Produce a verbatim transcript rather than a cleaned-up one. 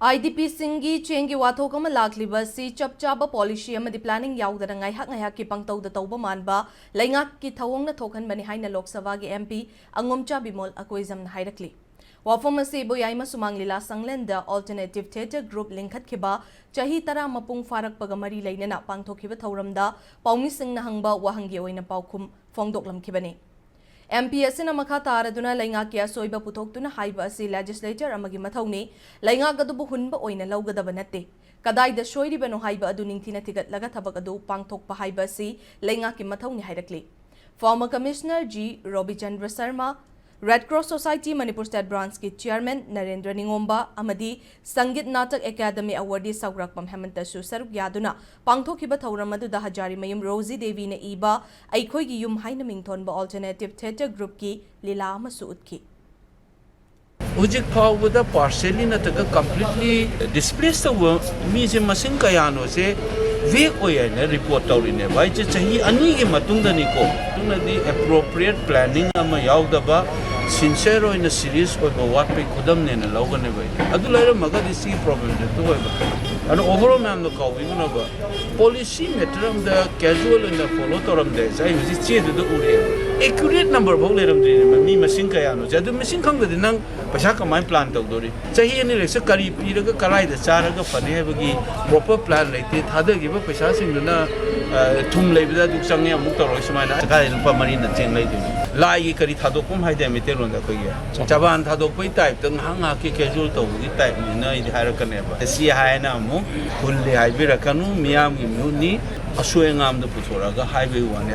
I D ꯄꯤꯁꯤꯡꯒꯤ ꯆꯦꯡꯒꯤ ꯋꯥꯊꯣꯛ ꯑꯃ ꯂꯥꯛꯂꯤꯕ ꯑꯁꯤ ꯆꯞ ꯆꯥꯕ ꯄꯣꯂꯤꯁꯤ ꯑꯃꯗꯤ ꯄ꯭ꯂꯥꯅꯤꯡ ꯌꯥꯎꯗꯅ ꯉꯥꯏꯍꯥꯛ ꯉꯥꯏꯍꯥꯛꯀꯤ ꯄꯪꯇꯧꯗ ꯇꯧꯕ ꯃꯥꯟꯕ ꯂꯩꯉꯥꯛꯀꯤ ꯊꯧꯑꯣꯡꯅ ꯊꯣꯛꯍꯟꯕꯅꯤ ꯍꯥꯏꯅ ꯂꯣꯛ ꯁꯚꯥꯒꯤ ꯑꯦꯝ ꯄꯤ ꯑꯉꯣꯝꯆꯥ ꯕꯤꯃꯣꯜ ꯑꯀꯣꯏꯖꯝꯅ ꯍꯥꯏꯔꯛꯂꯤ꯫ ꯋꯥꯐꯝ ꯑꯁꯤ ꯏꯕꯣꯌꯥꯏꯃ ꯁꯨꯃꯥꯡ ꯂꯤꯂꯥ ꯁꯪꯂꯦꯟꯗ Alternative Theatre Group ꯂꯤꯡꯈꯠꯈꯤꯕ ꯆꯍꯤ ꯇꯔꯥ ꯃꯄꯨꯡ ꯐꯥꯔꯛꯄꯒ ꯃꯔꯤ ꯂꯩꯅꯅ ꯄꯥꯡꯊꯣꯛꯈꯤꯕ ꯊꯧꯔꯝꯗ ꯄꯥꯎꯃꯤꯁꯤꯡꯅ ꯍꯪꯕ ꯋꯥꯍꯪꯒꯤ ꯑꯣꯏꯅ ꯄꯥꯎꯈꯨꯝ ꯐꯣꯡꯗꯣꯛꯂꯝꯈꯤꯕꯅꯤ꯫ ꯑꯦꯝ ꯄꯤ ꯑꯁꯤꯅ ꯃꯈꯥ ꯇꯥꯔꯗꯨꯅ ꯂꯩꯉꯥꯛꯀꯤ ꯑꯁꯣꯏꯕ ꯄꯨꯊꯣꯛꯇꯨꯅ ꯍꯥꯏꯕ ꯑꯁꯤ ꯂꯦꯖꯤꯁꯂꯦꯆꯔ ꯑꯃꯒꯤ ꯃꯊꯧꯅꯤ꯫ ꯂꯩꯉꯥꯛ ꯑꯗꯨꯕꯨ ꯍꯨꯟꯕ ꯑꯣꯏꯅ ꯂꯧꯒꯗꯕ ꯅꯠꯇꯦ꯫ ꯀꯗꯥꯏꯗ ꯁꯣꯏꯔꯤꯕꯅꯣ ꯍꯥꯏꯕ ꯑꯗꯨ ꯅꯤꯡꯊꯤꯅ ꯊꯤꯒꯠꯂꯒ ꯊꯕꯛ ꯑꯗꯨ ꯄꯥꯡꯊꯣꯛꯄ ꯍꯥꯏꯕ ꯑꯁꯤ ꯂꯩꯉꯥꯛꯀꯤ ꯃꯊꯧꯅꯤ ꯍꯥꯏꯔꯛꯂꯤ꯫ Former Commissioner G Robichandra Sarma, Red Cross Society Manipur State Branchꯀꯤ Chairman ꯅꯔꯦꯟꯗ꯭ꯔ ꯅꯤꯉꯣꯝꯕ ꯑꯃꯗꯤ ꯁꯪꯒꯤꯠ ꯅꯥꯇꯛ ꯑꯦꯀꯥꯗꯃꯤ awardee ꯁꯧꯒ꯭ꯔꯥꯛꯄꯝ ꯍꯦꯃꯟꯇꯁꯨ ꯁꯔꯨꯛ ꯌꯥꯗꯨꯅ ꯄꯥꯡꯊꯣꯛꯈꯤꯕ ꯊꯧꯔꯝ ꯑꯗꯨꯗ ꯍꯖꯥꯔꯤꯃꯌꯨꯝ ꯔꯣꯖꯤ ꯗꯦꯕꯤꯅ ꯏꯕ ꯑꯩꯈꯣꯏꯒꯤ ꯌꯨꯝ ꯍꯥꯏꯅ ꯃꯤꯡꯊꯣꯟꯕ Alternative Theatre Groupꯀꯤ ꯂꯤꯂꯥ ꯑꯃꯁꯨ ꯎꯠꯈꯤ꯫ ꯍꯧꯖꯤꯛ ꯐꯥꯎꯕꯗ partially ꯅꯠꯇ꯭ꯔꯒ completely displace ꯇꯧꯕ ꯃꯤꯁꯦ ꯃꯁꯤꯡ ꯀꯌꯥꯅꯣꯁꯦ vague ꯑꯣꯏ ꯍꯥꯏꯅ report ꯇꯧꯔꯤꯅꯦꯕ꯫ ꯑꯩꯁꯦ ꯆꯍꯤ ꯑꯅꯤꯒꯤ ꯃꯇꯨꯡꯗꯅꯤꯀꯣ꯫ ꯑꯗꯨꯅꯗꯤ appropriate planning ꯑꯃ ꯌꯥꯎꯗꯕ, sincere ꯑꯣꯏꯅ serious ꯑꯣꯏꯕ ꯋꯥꯠꯄꯒꯤ ꯈꯨꯗꯝꯅꯦꯅ ꯂꯧꯒꯅꯦꯕ ꯑꯩꯗꯤ꯫ ꯑꯗꯨ ꯂꯩꯔꯝꯃꯒꯗꯤ ꯁꯤꯒꯤ problemꯁꯦ ꯊꯣꯛꯑꯣꯏꯕ꯫ ꯑꯗꯨꯅ overall ꯃꯌꯥꯝꯅ ꯀꯥꯎꯕꯤꯒꯅꯣꯕ꯫ Policy matter ꯑꯝꯗ casual ꯑꯣꯏꯅ follow ꯇꯧꯔꯝꯗꯦ ꯍꯥꯏꯁꯦ ꯑꯩ ꯍꯧꯖꯤꯛ ꯆꯦꯗꯨꯗ ꯎꯔꯦꯕ꯫ Accurate number ꯐꯥꯎ ꯂꯩꯔꯝꯗ꯭ꯔꯤꯅꯦ, ꯃꯤ ꯃꯁꯤꯡ ꯀꯌꯥꯅꯣꯁꯦ꯫ ꯑꯗꯨ ꯃꯁꯤꯡ ꯈꯪꯗ꯭ꯔꯗꯤ ꯅꯪ ꯄꯩꯁꯥ ꯀꯃꯥꯏꯅ plan ꯇꯧꯗꯣꯔꯤ? ꯆꯍꯤ ꯑꯅꯤ ꯂꯩꯔꯒ ꯀꯔꯤ ꯄꯤꯔꯒ ꯀꯔꯥꯏꯗ ꯆꯥꯔꯒ ꯐꯅꯤ ꯍꯥꯏꯕꯒꯤ proper plan ꯂꯩꯇꯦ꯫ ꯊꯥꯗꯈꯤꯕ ꯄꯩꯁꯥꯁꯤꯡꯗꯨꯅ, ꯑ, ꯊꯨꯝ ꯂꯩꯕꯗ ꯑꯗꯨ ꯆꯪꯉꯦ ꯑꯃꯨꯛ ꯇꯧꯔꯣꯏ, ꯁꯨꯃꯥꯏꯅ ꯀꯥꯏꯗ ꯂꯨꯄꯥ ꯃꯔꯤꯅ ꯆꯦꯡ ꯂꯩꯗꯣꯏꯅꯣ? ꯂꯥꯏꯒꯤ ꯀꯔꯤ ꯊꯥꯗꯣꯛꯐꯝ ꯍꯥꯏꯗꯦ ꯃꯩꯇꯩꯂꯣꯟꯗ ꯑꯩꯈꯣꯏꯒꯤ? ꯆꯕꯥꯟ ꯊꯥꯗꯣꯛꯄꯒꯤ typeꯇ ꯉꯥꯏꯍꯥꯛ ꯉꯥꯏꯍꯥꯛꯀꯤ casual ꯇꯧꯕꯒꯤ typeꯅꯤꯅ ꯑꯩꯗꯤ ꯍꯥꯏꯔꯛꯀꯅꯦꯕ꯫ ꯁꯤ ꯍꯥꯏꯅ ꯑꯃꯨꯛ ꯍꯨꯜꯂꯦ ꯍꯥꯏꯕꯤꯔꯛꯀꯅꯨ, ꯃꯤꯌꯥꯝꯒꯤ ꯃꯤꯍꯨꯠꯅꯤ, ꯑꯁꯣꯏ ꯑꯉꯥꯝꯗ ꯄꯨꯊꯣꯔꯛꯑꯒ ꯍꯥꯏꯕꯒꯤ ꯋꯥꯅꯤ꯫